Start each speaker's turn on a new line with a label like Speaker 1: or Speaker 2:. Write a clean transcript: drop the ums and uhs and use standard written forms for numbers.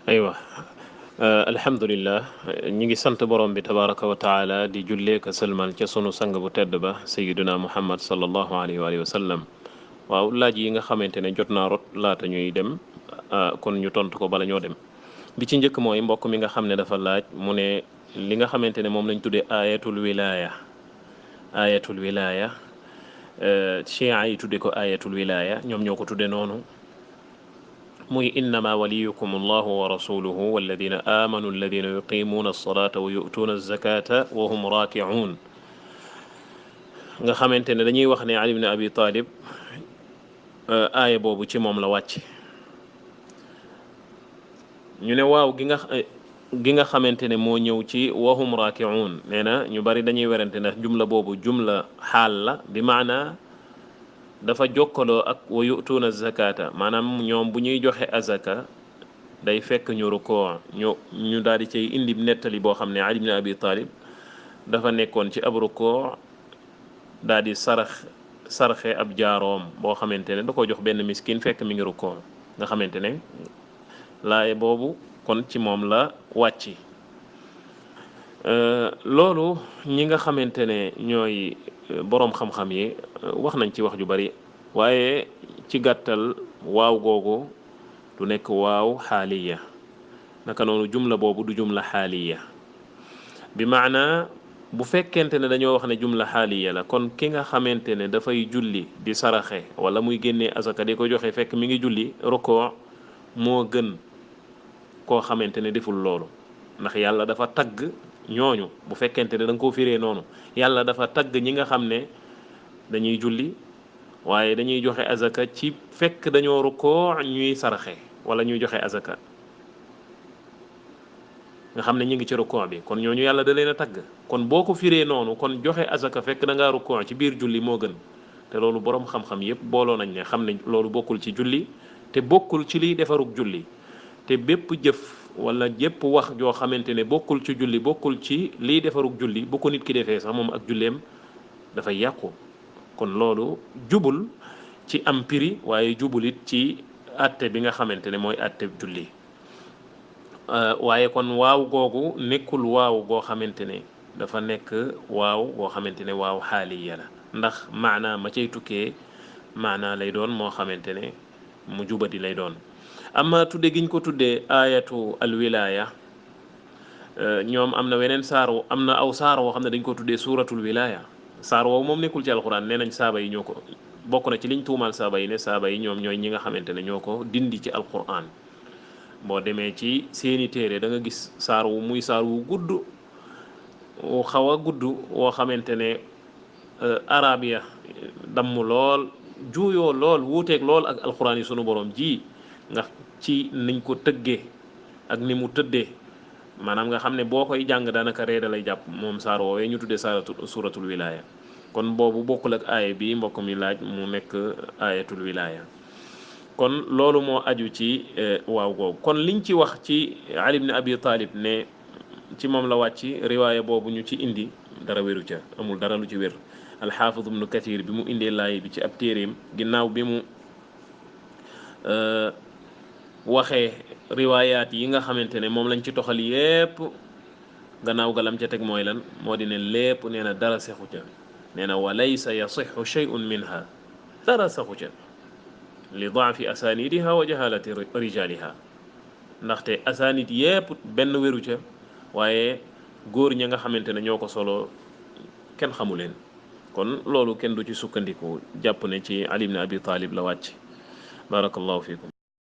Speaker 1: aywa alhamdulillah ñi ngi sant borom bi tabaraka wa taala di jullee ka sëlmal ca sunu sang bu tedd ba sayiduna muhammad sallallahu alayhi wa sallam. waaw laaj yi nga xamante ne jot naa rot laata ñuy dem kon ñu tontu ko bala ñoo dem. bi ci njëkk mooy mbokk mi nga xam ne dafa laaj mu ne li nga xamante ne moom lañ tuddee ayatul wilaya chia yi tudde ko ayatul wilaya ñoom ñoo ko tudde noonu muy innama waliyukum allahu wa rasuluhu walladina amanu alladina yuqimuuna alsalata wa yu'tuuna alzakata wa hum raaki'uun nga xamante ne dañuy wax ne Ali ibn Abi Talib aaya boobu ci moom la wàcc ñu ne waaw gi nga xamante ne moo ñëw ci wahum raaki'uun nee na ñu bari dañuy werante ndax jumla boobu jumla xaal la bi maana dafa jokkaloo ak wa yu'tuuna zakata maanaam ñoom bu ñuy joxe azaka day fekk ñu rukoo ñu daal di cay indi nettali boo xam ne Ali ibn Abi Talib dafa nekkoon ci ab rukoo daal di sarxe ab jaaroom boo xamante ne da ko jox benn miskin fekk mi ngi rukoo nga xamante ne laaye boobu kon ci moom la wàcci loolu ñi nga xamante ne ñooy boroom xam-xam yi wax nañ ci wax ju bari waaye ci gàttal waaw googu du nekk waaw xaaliya naka noonu jumla boobu du jumla xaaliya bi maana bu fekkente ne dañoo wax ne jumla xaaliya la kon ki nga xamante ne dafay julli di saraxe wala muy génnee asaka di ko joxe fekk mi ngi julli rukoo moo gën koo xamante ne deful loolu ndax yàlla dafa tagg ñooñu bu fekkente ne da nga koo firee noonu yàlla dafa tagg ñi nga xam ne dañuy julli waaye dañuy joxe azaka ci fekk dañoo rukkoo ñuy saraxe wala ñuy joxe azaka nga xam ne ñu ngi ci rukkoo bi kon ñooñu yàlla da leen a tagg kon boo ko firee noonu kon joxe azaka fekk da ngaa rukkoo ci biir julli moo gën te loolu boroom xam-xam yépp booloo nañ ne xam ne loolu bokkul ci julli te bokkul ci liy defarug julli te bépp jëf wala jépp wax joo xamante ne bokkul ci julli bokkul ci liy defarug julli bu ko nit ki defee sax moom ak julleem dafay yàqu kon loolu jubul ci am piri waaye jubul it ci àtte bi nga xamante ne mooy àtte julli waaye kon waaw googu nekkul waaw goo xamante ne dafa nekk waaw goo xamante ne waaw xaaliya la ndax maanaa ma cay tukkee maanaa lay doon moo xamante ne mu jubadi lay doon amma tudde giñ ko tuddee ayatu alwilaya ñoom am na weneen am na aw saar woo xam ne dañ ko tuddee suuratul wilaya saar woowu moom nekkul ci alxuraan nee nañ saaba yi ñoo ko bokk na ci liñ tuumaal saaba yi ne saaba yi ñoom ñooy ñi nga xamante ne ñoo ko dindi ci alxuraan boo demee ci seeni téere da nga gis saar wu muy saar wu gudd wu xaw a gudd woo xamante ne arab ya damm lool juuyoo lool wuuteeg lool ak alxuraan yi sunu borom ji nga ci niñ ko tëggee ak ni mu tëddee maanaam nga xam ne boo koy jàng daanaka reeda lay jàpp moom saar woowee ñu tuddee suuratul wilaya kon boobu bokkul ak aaya bi mbokk mi laaj mu nekk ayatul wilaya kon loolu moo aju ci waaw googu kon liñ ci wax ci Ali ibn Abi Talib ne ci moom la wàcc riwaaya boobu ñu ci indi dara wéru ca amul dara lu ci wér alxaafid ibnu kathir bi mu indee laay bi ci ab téeréem ginnaaw bi mu waxee riwaayaat yi nga xamante ne moom lañ ci toxal yépp gannaaw galam ca teg mooy lan moo di ne lépp nee na dara sexu ca nee na wa laysa yasixu shay'un minha dara sexu ca li daafi asanidiha wa jahalati rijaliha ndaxte asanid yépp benn wéru ca waaye góor ña nga xamante ne ñoo ko solo kenn xamu leen kon loolu kenn du ci sukkandiku jàpp ne ci Ali ibn Abi Talib la wàcc barakallahu fikum